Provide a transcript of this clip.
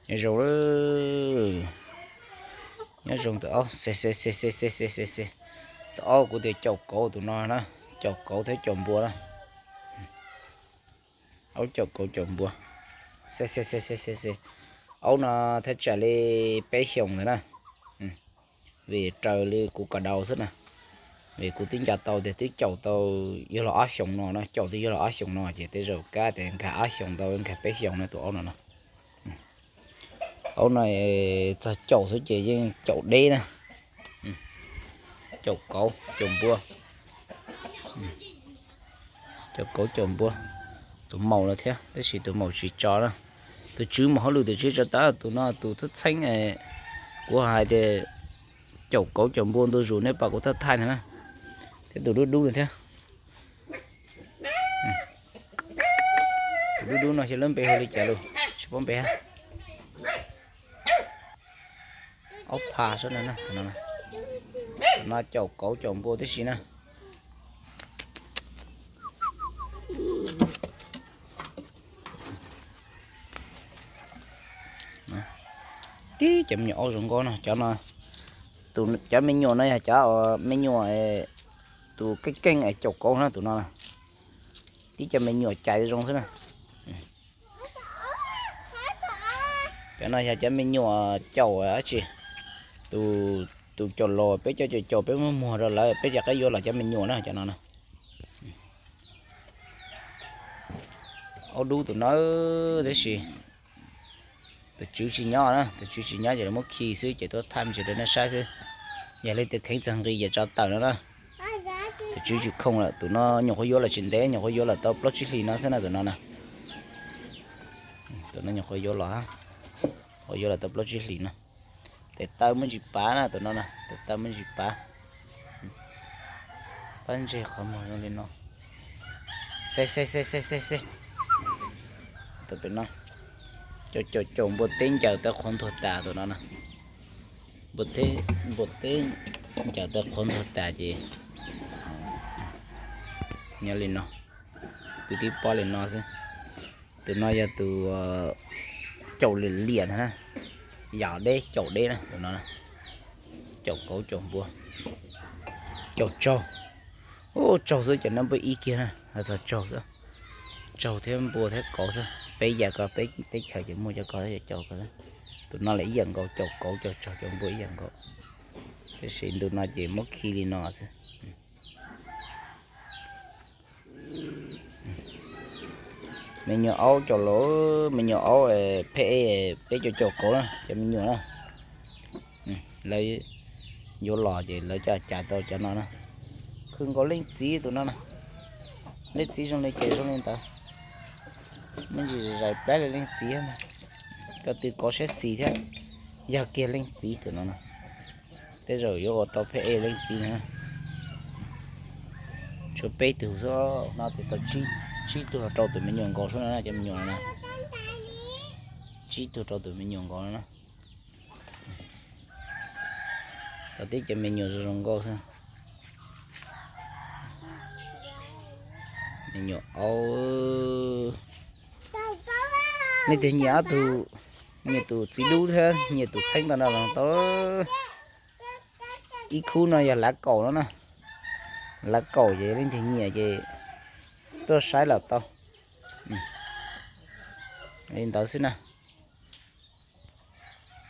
Nyob zoo, nyob zoo tus aub, xe xe xe xe xe xe xe xe. Tus aub kuv tias caum kauv tus no na, caum kauv thiab caum npua na. Aub caum kauv caum npua. Xe xe xe xe xe xe. Aub no thiaj tsam li peb xyoos ntawd na. Vim raws li kuv kav daus xwb na, vim kuv twb nco tau tias twb caum tau yog los ob xyoos no na, caum twb yog los ob xyoos no ces tej zaum kab tias nkag ob xyoos tau nkag peb xyoos no tus aub no na. Aub no txog caum xwb ces yeej caum deb na. Caum kauv caum npua, caum kauv caum npua. Tus maum no thiab tab sis tus maum tsis tso na. Tus tswv mus hauj lwm tus tswv tso tab, tus no tus txheeb txheeb, kuv hais tias caum kauv caum npua ntu zus nej pom kuv thaj thaij no na. Thiab tus dub dub no thiab. Tus dub dub no xyov lub npe hu li cas lus, tsis paub npe. Aub pha sab no, no caum kauv caum npua tib si na. Tib cov me nyuam aub zoo nkauj no, cov no, cov me nyuam no yog cov me nyuam tus keej keej es caum kauv na tus no. Tib cov me nyuam cais zoo xwb na. Cov no yog cov me nyuam caum dab tsi, tus caum laus peb cov caum caum peb muab muag rau lawv peb rov qab yuav los cov me nyuam na cov no na. Aub dub tus no tab sis tus tswv tsis nyob na, tus tswv tsis nyob ces lawv muab khi xwb ces tuaj thaij me ntsis rau nej saib xwb. Yog leej twg kheev txog nqi ces tso tawm no na. Tus tswv tsis khoom lawm, tus no nyuam qhuav yuav los tsis ntev, nyuam qhuav yuav los tau plaub tsib hlis no xwb na tus no na. Tus no nyuam qhuav yuav los, qhuav yuav los tau plaub tsib hlis no. Tes taw muaj ntsis pav na tus no na, tes taw muaj ntsis pav. Pab ntseg qhov muag zoo li no. Xe xe xe xe xe xe. Tus pem no, caum caum caum npua teb ncaws taw qhuav ntuag tas tus no na. Npua teb, npua teb ncaws taw qhuav ntuag tas ces nyob li no, kwv tib pob li no xwb. Tus no yog tus caum liam liam na, yam deb caum deb na tus no. Caum kauv caum npua, caum tsaug. Ub, tsaug xwb cov no npua ib kiag na, txog tsaug xwb. Tsaug thiab npua thiab kauv xwb, peb yam ko peb teb chaws ces muaj cov ko thiab caum ko. Tus no los ib yam nkaus, caum kauv caum tsaug caum npua ib yam nkaus. Tab sis ntu no ces muab khi li no xwb. Me nyuam aub caum laus, me nyuam aub pheb, peb caum caum kauv na cov me nyuam na. Lawv yuav los ces lawv coj cas tau cov no na. Khwv nkaus leej txiv tus no na. Leej txiv zoo li ces zoo li ntawd. Me ntsis zais plab li leej txiv na. Ko tw kov siab xis thiab, yog kiag leej txiv tus no na. Tej zaum yuav ua tau pheb ej leej txiv na. Tshuav peb tug xwb no ces tau tsib tug rau tus me nyuam nkaus xwb no cov me nyuam no. Tsib tug rau tus me nyuam nkaus no na. Tau tib cov me nyuam zoo zoo nkauj xwb. Me nyuam aub. Nej tias nyiam ob tug, nyiam tus txiv dub thiab nyiam tus txheeb ntawm no los tau. Ib khub no yog lav kaum no na. Lav kaum ces leej twg nyiam ces tuaj saib los tau. Li ntawd xwb na.